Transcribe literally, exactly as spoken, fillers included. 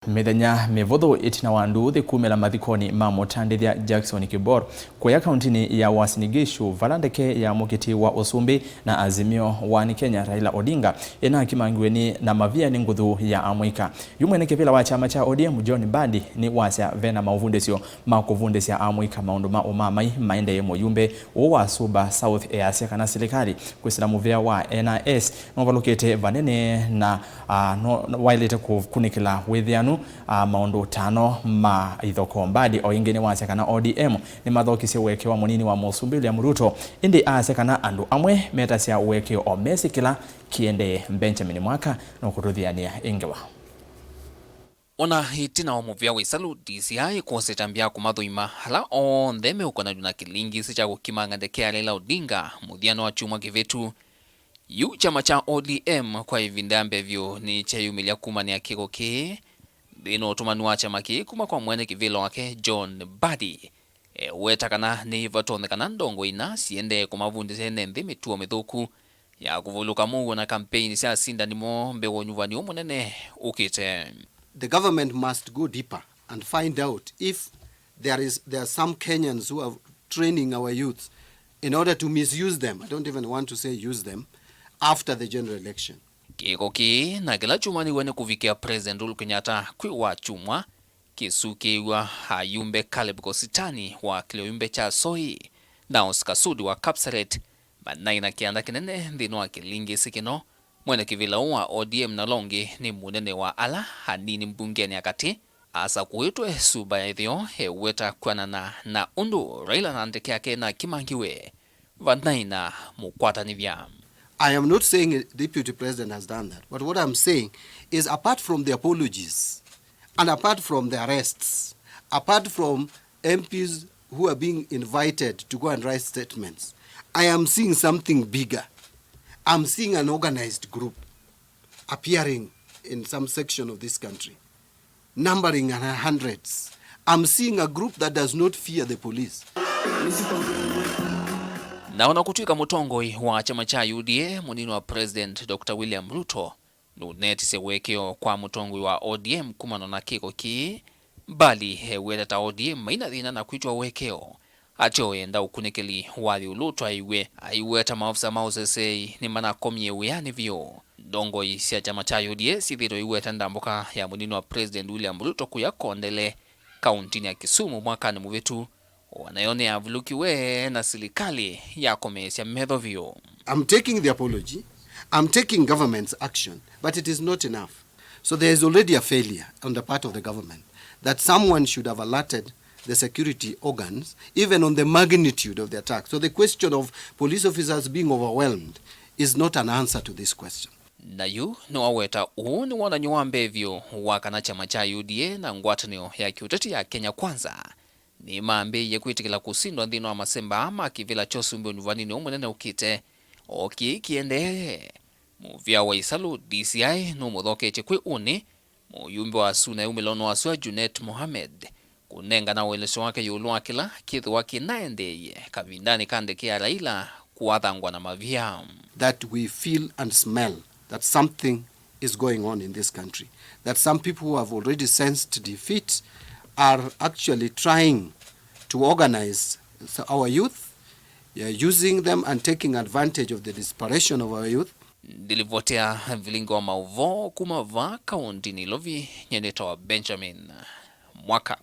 Mĩthenya mĩvũthũ ĩtina wa nduuthĩ kumĩla mathikonĩ ma mũtandĩthya Jackson Kibor kũya kauntinĩ ya Uasin Gishu, vala ndeke ya mũkiti wa ũsumbĩ na Azimio One Kenya Raila Odinga ĩnakimangiwe nĩ na mavia nĩ nguthu ya amũika. Yu mwene kĩvĩla wa kyama kya O D M John Mbadi nĩwasya vena maũvundĩsyo ma kũvundĩsya amũika maũndũ ma ũmamai maendee. Mũyumbe ũũ wa Suba South easya kana silikalĩ kwĩsĩla mũvĩa wa N I S nũvalũkĩte vanene na, ah, no, no, waĩlĩte kũkunĩkĩla wĩthĩanu, ah, maũndũ tano ma ithokoo. Mbadi o ĩngĩ nĩwasya kana O D M nĩmathokisye ũekeo wa mũnini wa mũsumbĩ William Ruto, ĩndĩ aasya kana andũ amwe metasya ũekeo o mesĩ kĩla kĩendee. Benjamin Mwaka nũkũtũthianĩa ĩngewa. Ona ĩtina wa mũvĩa wa Isalu, D C I kwosa ĩtambya ya kũmathũima ala onthe meũkonanw'a na kĩlingisi kya kũkimanga ndeke ya Raila Odinga mũthianĩ wa kyumwa kĩvĩtu. Yu kyama kya O D M kwa ĩvinda ya mbee vyũ nĩkyeyumĩlya kumanĩa kĩko kĩĩ nthĩnĩ wa ũtũmani wa kyama kĩĩ kuma kwa mwene kĩvĩla wake John Mbadi. Eweta kana nĩvatonyekana ndongoi ina siendee kũmavundĩsya ene nthĩ mĩtuo mĩthũku ya kũvũlũka mũuo na kampeini sya asindani moo mbee wa ũnyuvani ũũ mũnene ũkĩte. The government must go deeper and find out if there is, there are some Kenyans who are training our youth in order to misuse them. I don't even want to say use them after the general election. Kĩko kĩĩ na kĩla kyumaniw'e nĩ kũvikĩa President Uhuru Kenyatta kwĩ wa kyumwa kĩsukĩĩw'a ayumbe Caleb Kositany wa kĩũmbe kya Soi na Oscar Sudi wa Kapsaret manaĩ na kĩanda kĩnene nthĩnĩ wa kĩlingĩsĩ kĩno. Mwene kĩvĩla ũũ wa O D M na ũla ũngĩ nĩ mũnene wa ala anini mbungenĩ ya katĩ asakũĩtwe Suba ya Ĩtheo eweta kwĩanana na ũndũ Raila na ndeke yake nakimangiwe vanaĩ na mũkwatanĩthya. I am not saying a deputy president has done that, but what I'm saying is, apart from the apologies and apart from the arrests, apart from M Ps who are being invited to go and write statements, I am seeing something bigger. I'm seeing an organized group appearing in some section of this country, numbering in hundreds. I'm seeing a group that does not fear the police. Na ona kũtw'ĩka mũtongoi wa kyama kya U D A, mũnini wa President Doctor William Ruto nũnetisye ũekeo kwa mũtongoi wa O D M kumana na kĩko kĩĩ, Mbadi eweta ta O D M maina thĩna na kwĩtw'a ũekeo. Ateo enda ũkunĩkĩli wa ĩũlũ ũtwaĩwe, aiweta maofisa ma ũseseei nĩmanakomie wĩanĩ vyũ. Ndongoi sya kyama kya U D A syĩthĩĩtwe iweta ndambũka ya mũnini wa President William Ruto kũya Kondele, kauntinĩ ya Kisumu mwakanĩ mũvĩtu, o nayo nĩyavulũkiwe na silikalĩ yakomeesya metho vyũ. I'm taking the apology, I'm taking government's action, but it is not enough. So there is already a failure on the part of the government that someone should have alerted the security organs, even on the magnitude of the attack. So the question of police officers being overwhelmed is not an answer to this question. Na yu nĩwaweta ũũ nĩ wonany'o wa mbee vyũ wa kana kyama kya U D A na ngwatanĩo ya kĩũteti ya Kenya Kwanza nĩmambĩĩie kwĩtĩkĩla kũsindwa nthĩnĩ wa masemba aa ma kĩvĩla kya ũsumbĩ ũnyuvaninĩ ũũ mũnene ũkĩte. O kĩĩ kĩendee, mũvĩa wa Isalu D C I nũmũthoketye kwĩ ũnĩ mũyumbe wa Suna yumĩlonĩ wa sua Junet Mohamed kũnengana ũelesyo wake ĩũlũ wa kĩla kĩthĩwa kĩnaendeeie kavindanĩ ka ndeke ya Raila kũathangwa na mavia. That we feel and smell that something is going on in this country, that some people who have already sensed defeat are actually trying to organize our youth, uh, using them and taking advantage of the desperation of our youth. Ndilivotea vilingi wa maũvoo kuma vaa kaunti Nairobi, nyie nĩtawa Benjamin Mwaka.